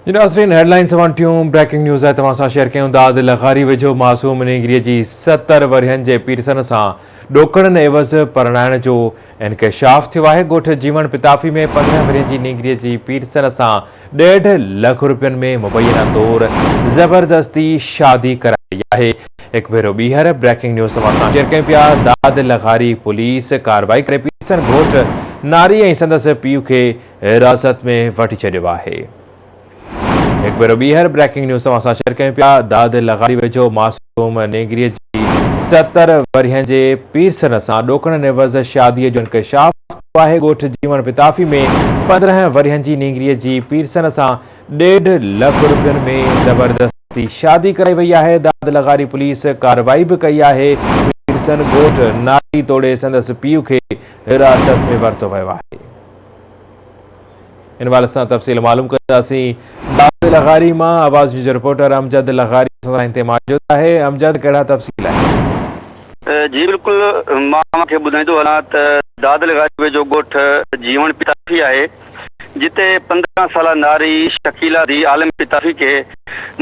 جي ناظرين هيڊلائنس اوهان ٽيون بريڪنگ نيوز آهي توهان سان شيئر ڪيون داد لغاري ويجهو معصوم نينگري جي 70 ورهين جي پيرسن سان ڏوڪڙن عيوض پرڻائڻ جو انڪشاف ٿيو آهي ڳوٺ جيوڻ پتافي ۾ 15 ورهين جي نينگري جي پيرسن سان ڏيڍ لک روپين ۾ مبينا طور زبردستي شادي ڪرائي وئي آهي هڪ ڀيرو ٻيهر بريڪنگ نيوز توهان سان شيئر ڪيون پيا داد لغاري پوليس ڪارروائي ڪري پيرسن گهوٽ ناري ۽ سندس پيء کي حراست ۾ وٺي ڇڏيو آهي. هڪ ڀيرو ٻيهر بريڪنگ نيوز توهان سان شيئر ڪيون پيا داد لغاري ويجهو معصوم نينگري جي 70 ورهين جي پيرسن سان ڏوڪڙن عيوض شادي جو انڪشاف ٿيو آهي ڳوٺ جيوڻ پتافي ۾ 15 ورهين جي نينگري جي پيرسن سان ڏيڍ لک روپين ۾ زبردستي شادي ڪرائي وئي آهي داد لغاري پوليس ڪارروائي به ڪئي آهي پيرسن ڳوٺ ناري توڙي سندس پيء کي حراست ۾ ورتو ويو آهي. ان حوالي سان تفصيل معلوم ڪنداسين داد لغاري مان آواز نيوز جو رپورٽر امجد لغاري اسان سان هتي موجود آهي امجد ڪهڙا تفصيل آهن. جي بلڪل مان اوهان کي ٻڌائيندو هلان ته داد لغاري ويجهو ڳوٺ جيوڻ پتافي آهي جتي 15 سالا ناري شڪيلا ڌي عالم پتافي کي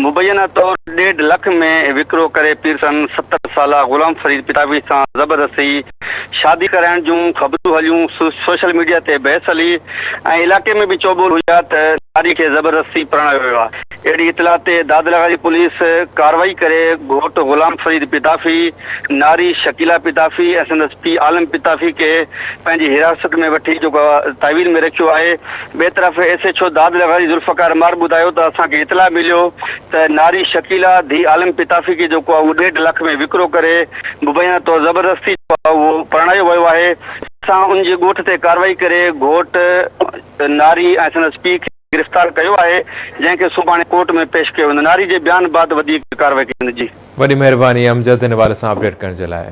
مبينا طور ڏيڍ لک ۾ وڪرو ڪري پيرسن 70 سالا غلام فريد پتافي سان زبردستي شادي ڪرائڻ جون خبرون هليون، سوشل ميڊيا تي بحث هلي ۽ علائقي ۾ به چئوٻول هيا ته ناري کي زبردستي پرڻايو ويو آهي. اهڙي اطلاع تي دادلغاري پوليس ڪارروائي ڪري گهوٽ غلام فريد پتافي، ناري شڪيلا پتافي ۽ سندس پيء عالم پتافي کي پنهنجي حراست ۾ وٺي جيڪو تحويل ۾ رکيو آهي. ٻئي طرف ايس ايڇ او داد لغاري ذوالفقار مار ٻڌايو ته اسان کي اطلاع مليو ته ناري شڪيلا ڌي عالم پتافي کي جيڪو آهي اهو ڏيڍ لک ۾ وڪرو ڪري مبينا طور زبردستي جيڪو آهي اهو پرڻايو ويو آهي اسان ان جي ڳوٺ تي ڪارروائي ڪري گهوٽ ناري ۽ سندس پيء کي گرفتار ڪيو آهي جنهن کي سڀاڻي ڪورٽ ۾ پيش ڪيو ويندو ناري جي بيان بعد وڌيڪ ڪارروائي ڪئي ويندي جي. وڏي مهرباني امجد ان حوالي سان اپڊيٽ ڪرڻ جي لاء.